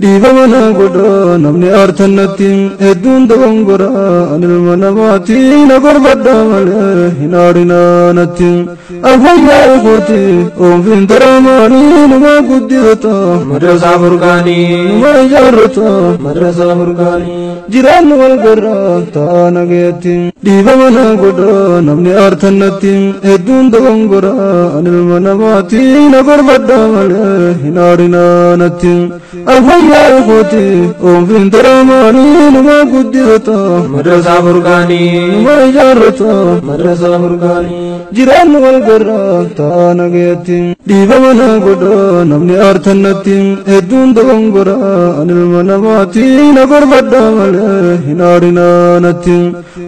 Dhiifama naa godhaa namni aartan natti hedduun dogongoraa ani ilma namaati na gorfadhaa malee hin aarinaa natti. Alfayyaa kooti oomfiin taramaanii numa guddifata. Madrasaa Furqaanii. Numa ijaarrata. Madrasaa Furqaanii. Jiraannu wal garraa ta'a nagayetti. Dhiifama naa godhaa namni aartan natti hedduun dogongoraa ani ilma namaati na gorfadhaa malee hin aarinaa natti. Alfayyaa kooti oomfiin taramaanii numa guddifata. Madrasaa Furqaanii. Numa ijaarrata. Madrasaa Furqaanii. Jiraannu wal garraa ta'a nagayetti. Dhiifama naa godhaa namni aartan natti hedduun dogongoraa ani ilma namaati na gorfadhaa malee hin aarinaa natti.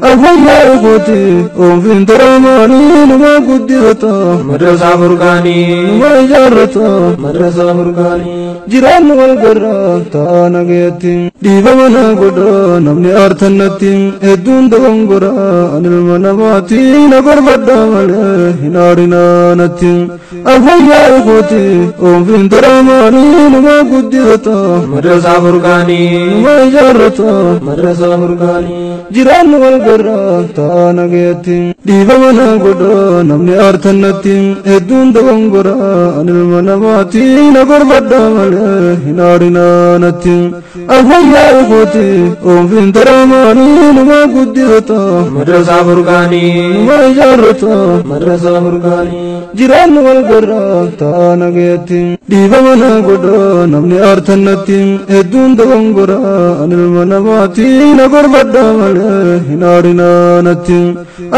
Alfayyaa kooti oomfiin taramaanii numa guddifata. Madrasaa Furqaanii. Numa ijaarrata. Madrasaa Furqaanii. Jiraannu wal garraa ta'a nagayetti. Dhiifama naa godhaa namni aartan natti hedduun dogongoraa ani ilma namaati na gorfadhaa malee hin aarinaa natti. Alfayyaa kooti oomfiin taramaanii numa guddifata. Madrasaa Furqaanii. Numa ijaarrata. Madrasaa Furqaanii. Jiraannu wal garraa ta'a nagayetti. Dhiifama naa godhaa namni aartan natti hedduun dogongoraa ani ilma namaati na gorfadhaa malee hin aarinaa natti. Alfayyaa kooti oomfiin taramaanii numa guddifata. Madrasaa Furqaanii. Numa ijaarrata. Madrasaa Furqaanii. Jiraannu wal garraa ta'a nagayetti. Dhiifama naa godhaa namni aartan natti hedduun dogongoraa ani ilma namaati na gorfadhaa malee hin aarinaa natti.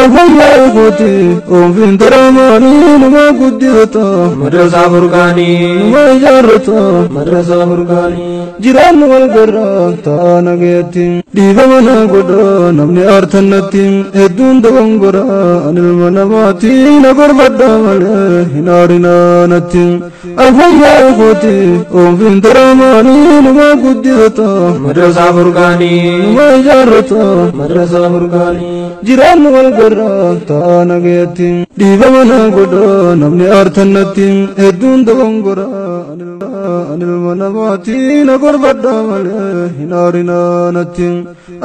Alfayyaa kooti oomfiin taramaanii numa guddifata. Madrasaa Furqaanii. Numa ijaarrata. Madrasaa Furqaanii. Jiraannu wal garraa ta'a nagayetti. Dhiifama naa godhaa namni aartan natti hedduun dogongoraa ani ilma namaati na gorfadhaa malee hin aarinaa natti. Alfayyaa kooti oomfiin taramaanii numa guddifata. Madrasaa Furqaanii. Numa ijaarrata. Madrasaa Furqaanii. Jiraannu wal garraa ta'a nagayetti. Dhiifama naa godhaa namni aartan natti hedduun dogongoraa ani ilma namaati na gorfadhaa malee hin aarinaa natti.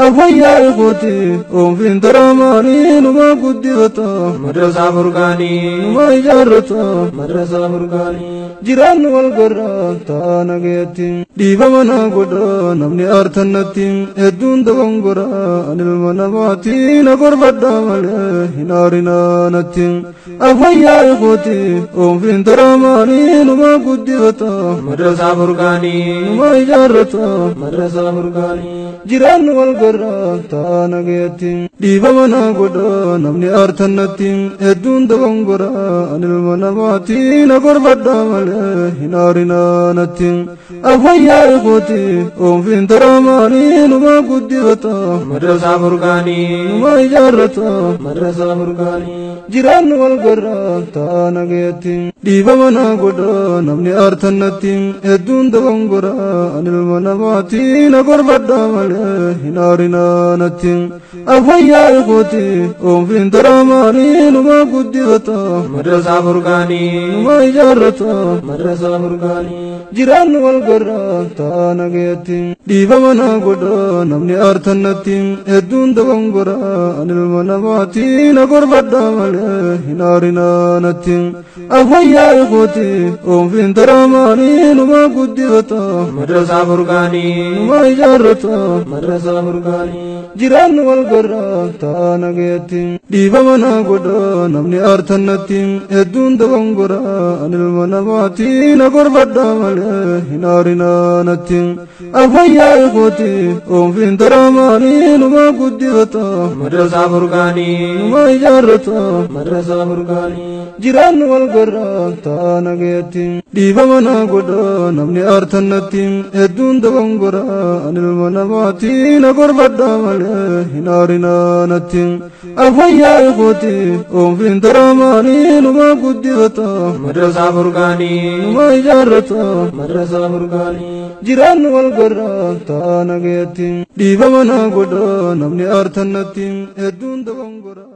Alfayyaa kooti oomfiin taramaanii numa guddifata. Madrasaa Furqaanii. Numa ijaarrata. Madrasaa Furqaanii. Jiraannu wal garraa ta'a nagayetti. Dhiifama naa godhaa namni aartan natti hedduun dogongoraa ani ilma namaati na gorfadhaa malee hin aarinaa natti. Alfayyaa kooti oomfiin taramaanii numa guddifata. Madrasaa Furqaanii. Numa ijaarrata. Madrasaa Furqaanii. Jiraannu wal garraa ta'a nagayetti. Dhiifama naa godhaa namni aartan natti hedduun dogongoraa ani ilma namaati na gorfadhaa malee hin aarinaa natti. Alfayyaa kooti oomfiin taramaanii numa guddifata. Madrasaa Furqaanii. Numa ijaarrata. Madrasaa Furqaanii. Jiraannu wal garraa ta'a nagayetti. Dhiifama naa godhaa namni aartan natti hedduun dogongoraa ani ilma namaati na gorfadhaa malee hin aarinaa natti. Alfayyaa kooti oomfiin taramaanii numa guddifata. Madrasaa Furqaanii. Numa ijaarrata. Madrasaa Furqaanii. Jiraannu wal garraa ta'a nagayetti. Dhiifama naa godhaa namni aartan natti hedduun dogongoraa ani ilma namaati na gorfadhaa malee hin aarinaa natti. Alfayyaa kooti oomfiin taramaanii numa guddifata. Madrasaa Furqaanii. Numa ijaarrata. Madrasaa Furqaanii. Jiraannu wal garraa ta'a nagayetti. Dhiifama naa godhaa namni aartan natti hedduun dogongoraa ani ilma namaati na gorfadhaa malee hin aarinaa natti. Alfayyaa kooti oomfiin taramaanii numa guddifata. Madrasaa Furqaanii. Numa ijaarrata. Madrasaa Furqaanii. Jiraannu wal garraa ta'a nagayetti. Dhiifama naa godhaa namni aartan natti hedduun dogongoraa ani ilma namaati na gorfadhaa malee hin aarinaa natti. Alfayyaa kooti oomfiin taramaanii numa guddifata. Madrasaa Furqaanii. Numa ijaarrata. Madrasaa Furqaanii. Jiraannu wal garraa ta'a nagayetti. Dhiifama naa godhaa namni aartan natti hedduun dogongoraa.